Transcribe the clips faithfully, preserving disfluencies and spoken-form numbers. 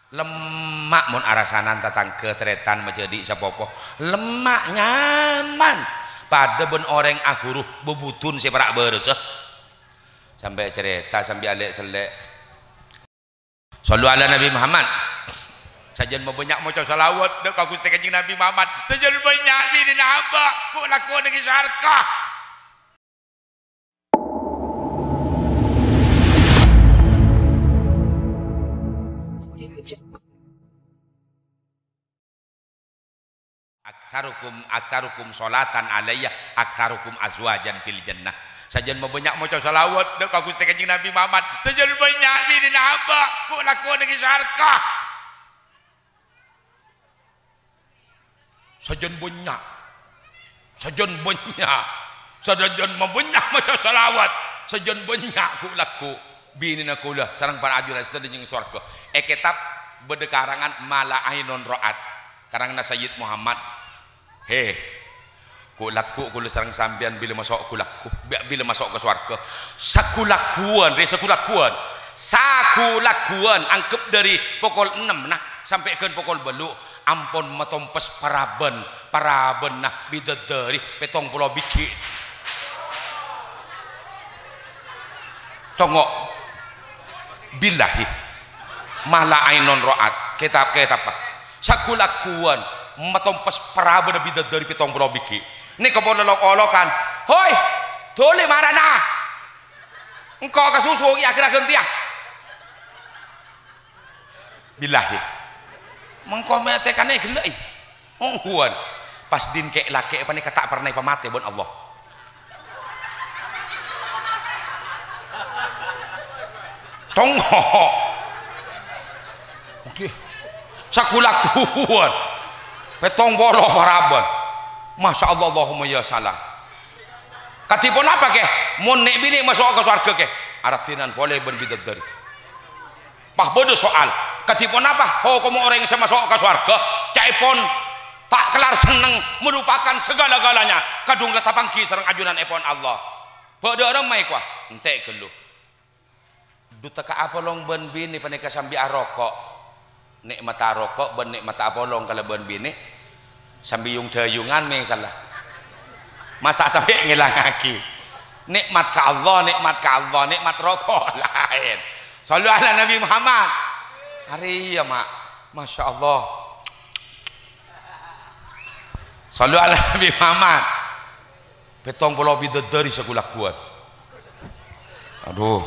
Lemma' mon arasanan tatangghâ, tarètan, majhâdhi', sapopo. Lemma' nyaman. Padâ bân orèng aghuru bubudhun sè para' bârâsa. Sampè' carèta, sampè' alè'-sellè'. Shallu ala Nabi Muhammad. Sajân mabânnya' maca shalawat dâ' ka Ghustè Kanjeng Nabi Muhammad. Sajân bânnya' binèna abâ', bu' lagghu' neng è sowarga. Aktsarukum, aktsarukum sholatan alayya, aktsarukum azwajan fil jannah. Sajân mabânnya' maca shalawat dâ' ka Ghustè Kanjeng Nabi Muhammad. Sajân bânnya' binèna abâ', bu' lagghu' neng è sowarga. Sajân bânnya'. Sajân bânnya'. Sajân mabânnya' maca shalawat. Sajân bânnya' ghu-, lagghu' binèna kaulâ sareng para ajunan sadhâjâ neng sowarga. È kètab bâdâ karangan Ma La Ainun Ra'at. Karanganna Sayyid Muhammad. He. Ghu-, lagghu' kaulâ sareng sampèyan bilâ maso' ghu-, lagghu'. Bi-, bilâ maso' ka sowarga. Saghu-lagghuwân, rè, saghu-lagghuwân. Saghu-lagghuwân, angghep dâri pokol ennem, nah, sampè' ghân pokol bâllu'. Ampon matompes parabân, parabânna bidadari pèttong polo bighi'. Congo'. Billahi. Ma La Ainun Ra'at. Kètab-kètab, Pak. Saghu-lagghuwân matompes parabânna bidadari pèttong polo bighi'. Nèka pon lo-olokan. "Hoi, dhuli marana. Engko' kasusu ghi' aghâr-aghâr tèya." Billahi. Mengko mè' tèkana èghellâ'i. Ongghuwân. Pas dhin kè'-lakè' panèka ta' parna èpamatè bân Allah. Tonggo. Oke. Saghu-lagghuwân. Pèttong polo parabân. Masya Allah, Allahumma ya salam. Kadhi ponapa, Kè? Mon nè'-binè' maso' ka sowarga, Kè? Araddhinan polè bân bidadari. Pas bâdâ soal, kadhi ponapa hokomma orèng sè maso' ka sowarga, ca'èpon ta' kellar senneng, melupakan segala-galanya, kadhung la tapangghi sareng ajunanèpon Allah. Bâdâ aremma èkowa? Entè' ghâllu. Dhu tekka'a polong bân binè panèka sambi aroko'. Nè'matta aroko' bân nè'matta apolong kalabân binè. Sambi yung-dayungan mè' sala. Masa' sambi ngèlangaghi. Nè'mat ka Allah, nè'mat ka Allah, nè'mat roko' laèn. Shallu ala Nabi Muhammad. Arèya, Ma'. Masya Allah. Shallu ala Nabi Muhammad. Pèttong polo bidadari saghu-lagghuwân. Adhu.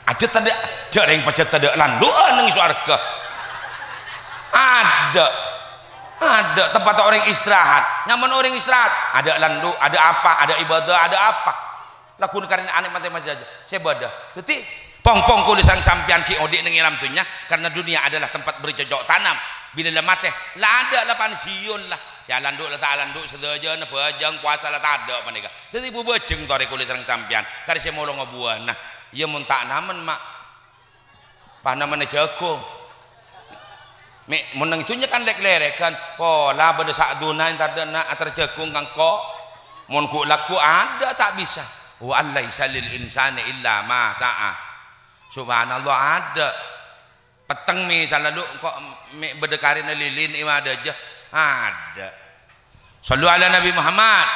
Ajâ tadâ', jhâ' rèng pajhât tadâ' landhu'ân neng sowarga. Adâ'. Adâ' tempat orèng istirahat. Nyaman orèng istirahat. Adâ' landhu', adâ' apa, adâ' ibadah, adâ' apa. Lagghuna karèna anè matè majâjâ. Sè bâdâ. Dhâddhi, pong-pong kaulâ sareng sampèyan ghi' odi' neng è alam dhunnya, karena dunia adalah tempat bercocok tanam. Bilâ la matè, la adâ' la pansiun la. Sè alandhu' la ta' alandhu' sadhâjâna, bhâjâng, kowasa la tadâ' panèka. Dhâddhi bhubhâjâng torè kaulâ sareng sampèyan, karè sè molonga buwâna. Iyâ mon ta' namen, Ma'. Pas namana jhâghung. Mè', mon neng dhunnya kan lèk-lèrèghân. Pola bâdâ sa'duna èntar dâ' na' atar jhâghung ka engko'. Mon ghu'-lagghu' adâ' ta' bisa. "Wa an laisa lil insani illa ma sa'a." Subhanallah, adâ'. Petteng mè' salalu engko' mè' bâdâ karèna lilin è wadâjâ. Adâ'. Shallu ala Nabi Muhammad.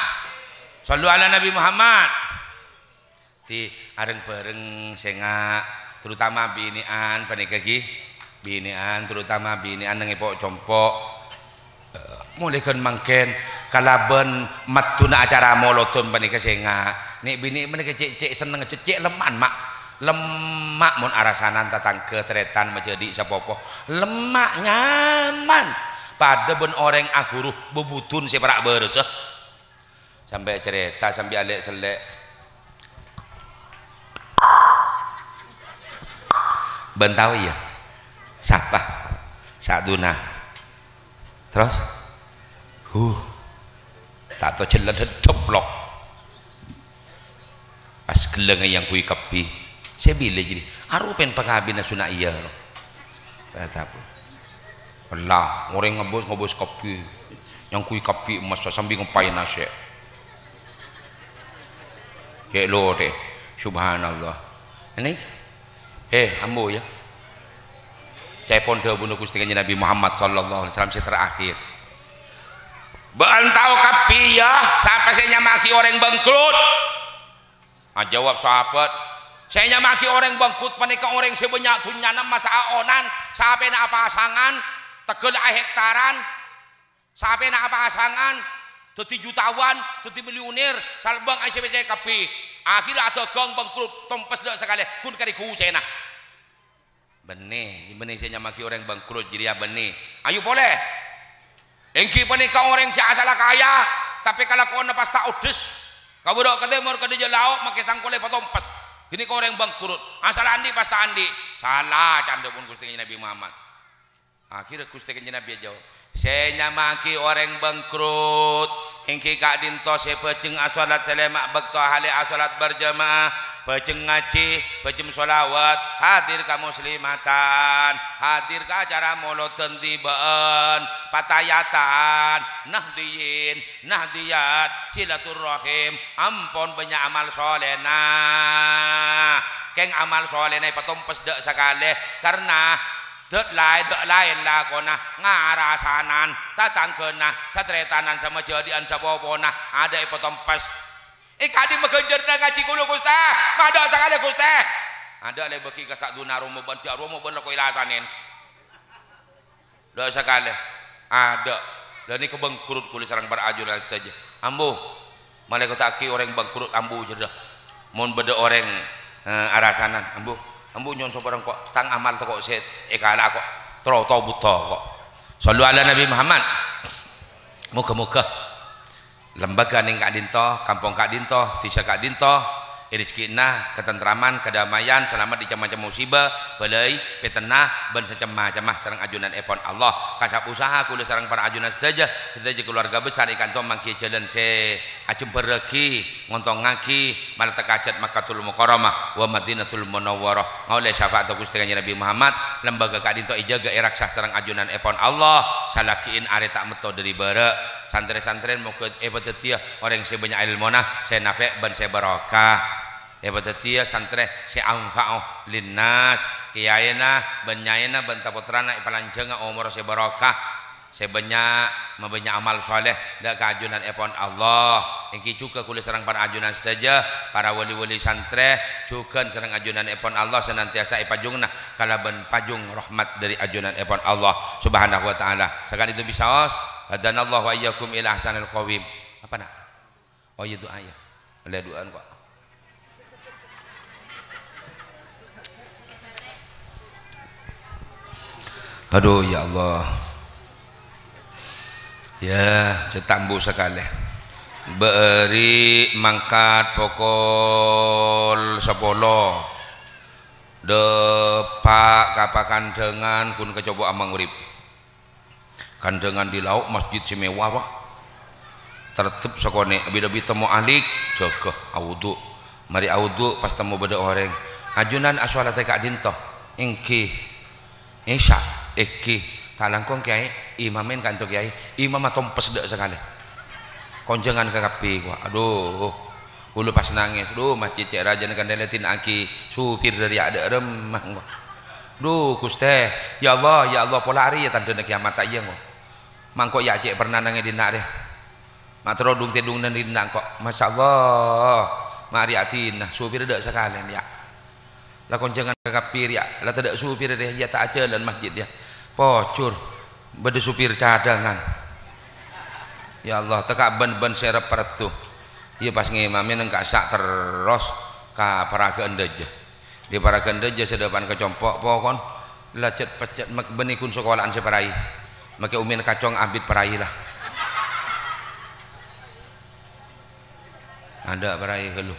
Shallu ala Nabi Muhammad. Dhâddhi, areng-bhâreng sènga', terutama binè'an panèka ghi. Binè'an, terutama binè'an neng èpo'-compo'. Molaè ghân mangkèn, kalabân madduna acara molodhân panèka sènga'. Nè'-binè' panèka cè'-cè' senneng, cè'-cè' lemma'an, Ma'. Lemma' mon arasanan tatangghâ, tarètan, majhâdhi', sapopo. Lemma' nyaman. Padâ bân orèng aghuru bubudhun sè para' bârâsa. Sampè' carèta, sampè' alè'-sellè'. Bân tao, iyâ? Sapa? Sa'duna. Terros? Huh. Ta' tao jhâlân dhâddhâplok. Pas ghellâ' ngèyangghuy kabbhi. Sè bilâ jârèya? Arowa pèn pakabinna suna iyâ, ro. Katapo. Ella, orèng ngabâs-ngabâs kabbhi. Nyangghuy kabbhi emmas sambi ngèmpaè nasè'. Cè' lotè. Subhanallah. Ini, eh, ambu, iyâ. Ca'èpon dhâbuna Ghustè Kanjeng Nabi Muhammad sallallahu alaihi wasallam sè terakhir. Bâ'ân tao kabbhi, ya, sapa sè nyama'aghi orèng bangkrut? Ajâwâb sahabat, "Sè nyama'aghi orèng bangkrut panèka orèng sè bânnya' dhunnyana, emmas aonan, sapèna apasangan, tegghâl ahèktaran, sapèna apasangan, dhâddhi jutawan, dhâddhi milioner, salbâng asèbâcè kabbhi. Akhirra adhâghâng bangkrut, tompes dâ' sakalè, ghun karè ghusèna." Bânnè, bânnè sè nyama'aghi orèng bangkrut jârèya bânnè. Ayo polè. Èngghi panèka orèng sè asalla kaya, tapè kalakowanna pas ta' oddhâs. Ka bârâ' ka tèmor, ka dâjâ lao', makè sangkolè patompes. Ghânèka orèng bangkrut. Asalla andi' pas ta' andi'. Sala, ca'na dhâbuna Ghustè Kanjeng Nabi Muhammad. Akhirra Ghustè Kanjeng Nabi ajâwâb, "Sè nyama'aghi orèng bangkrut, èngghi ka'dinto sè bhâjheng asholat sè lèma' bâkto ahli asholat berjamaah, bhâjheng ngajhi, bhâjheng sholawat, hadir ka muslimatan, hadir ka acara molodhân dhibâ'ân, patayatan, nahdiyin, nahdiyat, silaturrahim, ampon bânnya' amal sholèna. Kèng amal sholèna èpatompes dâ' sakalè, karna dâ' laèn, dâ' laèn lakona, ngarasanan, tatangghâna, sataretanan, samajâdhi'ân, sapopona, adâ' èpatompes." "È ka'dimma ghânjhârânna ngajhi kaulâ, Ghustè? Ma' dâ' sakalè, Ghustè." "Adâ' la èbâghi ka sa'dhuna roma bân dâ' roma bân lako èlasanèn. Dâ' sakalè. Adâ'. La nèka bangkrut kaulâ sareng para ajunan sadhâjâ." Ambu. Malaèkot aghi orèng bangkrut ambu jârèya. Mon bâdâ orèng, eh, arasanan, "Ambu, ambu nyo'on sapora engko', tang amal tako' sè èkala'a ko', tro to buto ko'." Shallu ala Nabi Muhammad. Moga-moga lembaga neng ka'dinto, kampong ka'dinto, dhisa ka'dinto, èrèzkina, katentraman, kadamaian, salamet dâri cem-macem musiba, bâlâi, pètenna, bân sacem-macemma sareng ajunanèpon Allah. Kasap usaha kaulâ sareng para ajunan sadhâjâ, sadhâjâ kaluarga besar è ka'dinto mangghi jhâlân sè ajembhârrâghi, ngontongngaghi, malatta hajat Makkatul Mukarramah wa Madinatul Munawwarah. Ngaollè syafa'atta Ghustè Kanjeng Nabi Muhammad, lembaga ka'dinto èjâgâ, èraksa sareng ajunanèpon Allah, salagi'in arè ta' metto dâri bârâ'. Santrè-santrèn moghâ èpadhâddhiyâ orèng sè bânnya' èlmona, sè nafè' bân sè barokah. Èpadhâddhiyâ santrè sè anfa'u linnas, kèyaèna bân nyaèna bân ta-pottrana èpalanjhânga omorra sè barokah. Sè bânnya', mabânnya' amal shaleh dâ' ka ajunanèpon Allah. Èngghi jhughân kaulâ sareng para ajunan sadhâjâ, para wali-wali santrè, jhughân sareng ajunanèpon Allah senantiasa èpajhungna kalabân pajhung rahmat dâri ajunanèpon Allah Subhanahu wa Ta'ala. Saka'dinto bisaos, hadanallahu wa iyyakum ila ahsanil qawim. Apa, Nak? Oh iya, du'a ya. Lè du'aan kok. Aduh, ya Allah. Ya, cè' tambu sakalè. Bâri' mangkat pokol sapolo. Dâpa' ka pakandhângan ghun kacopo'a maghrib. Kandhângan dâri lao', masjid sè mewah, Pak. Tardhâp sakonè', bit-abit temmo alik, jâgâ, awudu'. Marè awudu', pas temmo bâdâ orèng. "Ajunan asholatè ka'dinto?" "Èngghi." "Isya?" "Èngghi." "Ta' langkong, Kèyaè, imamèn ka'dinto, Kèyaè." Imamma tompes dâ' sakalè. Konjhângan kakabbhi, wah. Aduh. Kaulâ pas nangès, "Dhu, masjid cè' rajâna kantha lè dina'aghi supir dâri adâ' remma, engko'. Dhu, Ghustè, ya Allah, ya Allah, pola arèya tandhâna kèyamat, ta' iyâ, engko'. Mangko ya cè' pernah nangès dinna' rè. Ma' terro dung-tèdung nèng dinna', engko'. Masya Allah, ma' arèya adina, supir dâ' sakalèn, ya." La konjhângan kakabbhi rèya, la tadâ' supir rè, iyâ ta' ajhâlân masjid, iyâ. Pojhur, bâdâ supir cadangan. Ya Allah, tèka' bân-bân sè rep-, reddhu. Iyâ pas ngèmamè neng ka'issa' terros ka paraghâ'ân dâjâ. Dâri paraghâ'ân dâjâ sè dâpa'an ka compo', pokon, la cèt-peccèt mek-, bânnè ghun sakola'an sè parai. Makè omèn kacong abit parai, la. Adâ' parai ghâllu.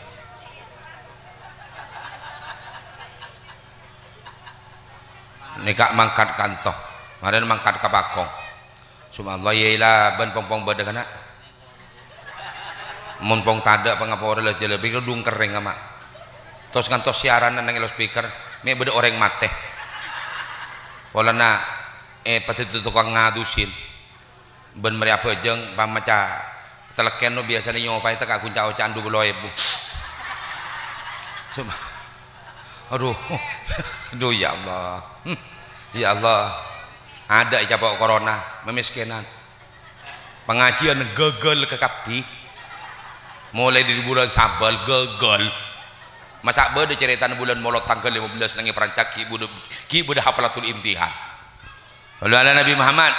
Nèka mangkat kanto. Marèn mangkat ka pakong. Subhanallah, iyâ, ila bân pong-pong bâdâ kana'. Mon pong tadâ' pangapora la jâlâ, bikèr dung kerrèng ama'. Tos ngantos siaran neng loudspeaker, mè' bâdâ orèng matè. Polana, eh, padâddhi tokang ngadusin. Bân marè abhâjâng, pamaca teleken no biyasana nyopaè tèka' ghun ca'-oca'an dhu polo èbu. Sub-, aduh. Aduh, ya Allah. Hmm. Ya Allah, adâ' ècapo' corona, mamèskènan. Pangajiyân gagal kakabbhi. Molaè dâri bulân Sabâl, gagal. Masa' bâdâ carètana bulân Molot tangghâl lèma bellâs neng è Prancak, ghi' bâdâ, ghi' bâdâ haflatul imtihan. Shallu ala Nabi Muhammad.